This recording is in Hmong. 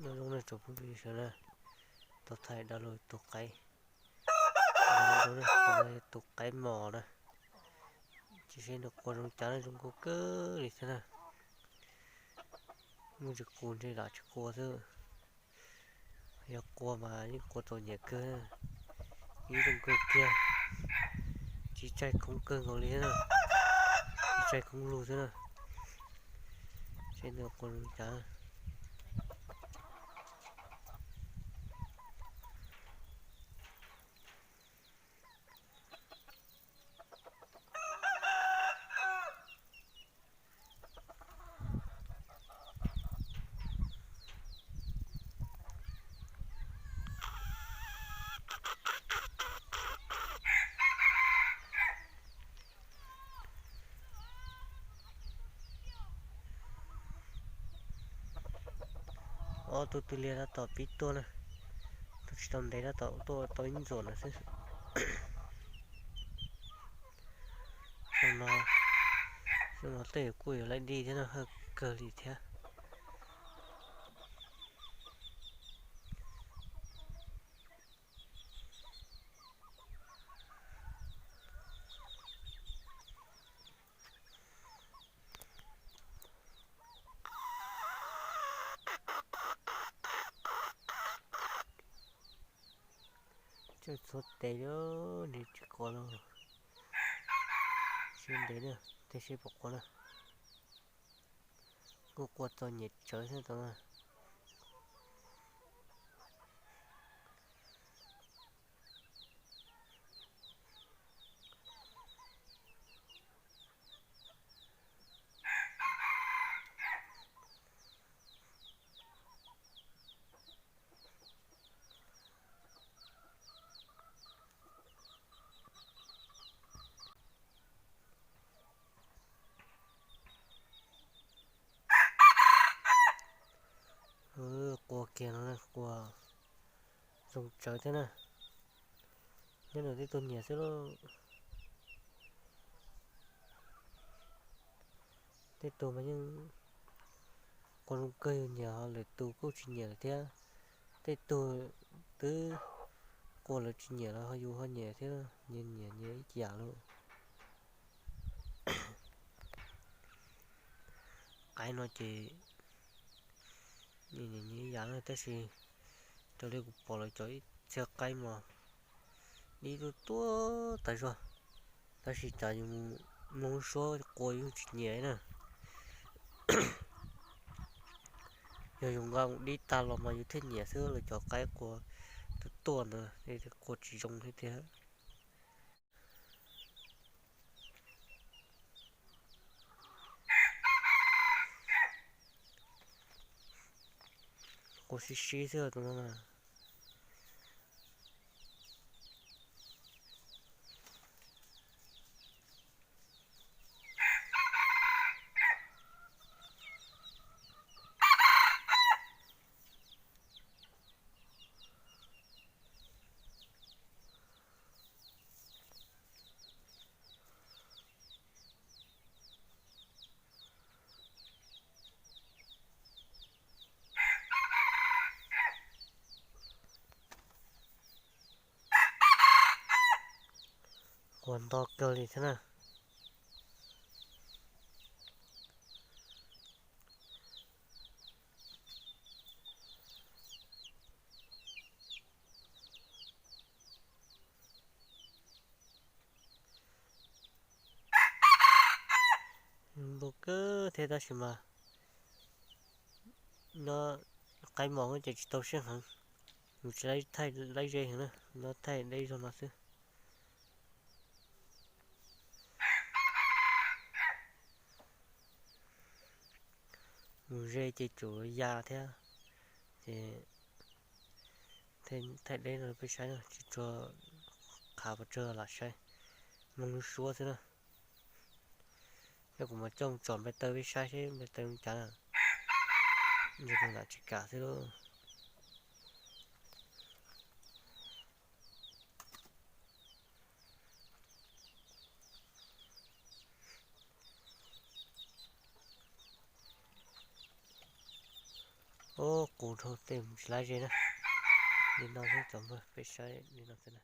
Nyob zoo na tsoom phooj ywg sawv daws, tau thaij dab laug tus qaib, tus qaib mos na, cia seb nws qua zoo cas na, zoo nkauj kawg li thiab na. Muaj tsis qus ntshe lam tsis qua xwb, yog qua mas yeej qua txom nyem kawg, ib zoo kawg kiag, tsis tsaij khoob kawg nkaus li thiab na, tsis tsaij khoob lug thiab na. Seb nws qua zoo cas. Ob tug twg liag tab tom pib tuaj na, tus tsis tau ntev tab tom tuaj tau ib ntxuam no xwb. Xyoo no, xyoo no tej kuj yuav laij dij thiab no, hawj kawg li thiab. Txhua tes li, nws tsis qua los, sib ntev na, tej sib pom qua na. Kuj qua txom nyem tsawv xwb tau na. Qua kiag no, qua zoo tsawv thiab na. Nyob nws tej tug nyiam xwb lauj. Tej tug mas yeej qua zoo kawg yus nyiam, ho lwm tus kuj tsis nyiam lawm thiab. Tej tug twb qua lawv tsis nyiam los ho yus ho nyiam thiab, nyias nyiam nyias ib yam lauj. Qaib no ces nyias nyiam nyias ib yam na, tab sis raws li kuv pom lawv cov ib txhia qaib mas dib tuaj tuaj tas zog, tab sis cas yus mus mloog suab qua yeej tsis nyiam na. Yog yus nqa mus dib tag los mas yus thiaj nyiam xwb, lawv cov qaib qua tuaj tuaj ntawd qua tsis zoo thiab tiag. Qua sib sib xwb tus no na. Qua nto kawg li thiab na. Npau kawg thiab tab sis mas nyob qaib mos ces tsis tau siab heev, yus tsis thaij laib ze heev na, nyob thaij deb zog no xwb. Mus ze ces tsum ya thiab, ces thaij deb no peb saib no tsis tshua qhav pes tsawg lam saib, mloog lub suab xwb na. Yog kuv mam coj mus tsom npe taw peb saib seb npe taw zoo cas na, ntshe nws lam tsis kam xwb lauj. Ub, qus dhau tej mus tsis lav ze na. Li no xwb tsoom phooj ywg, peb saib li no xwb na.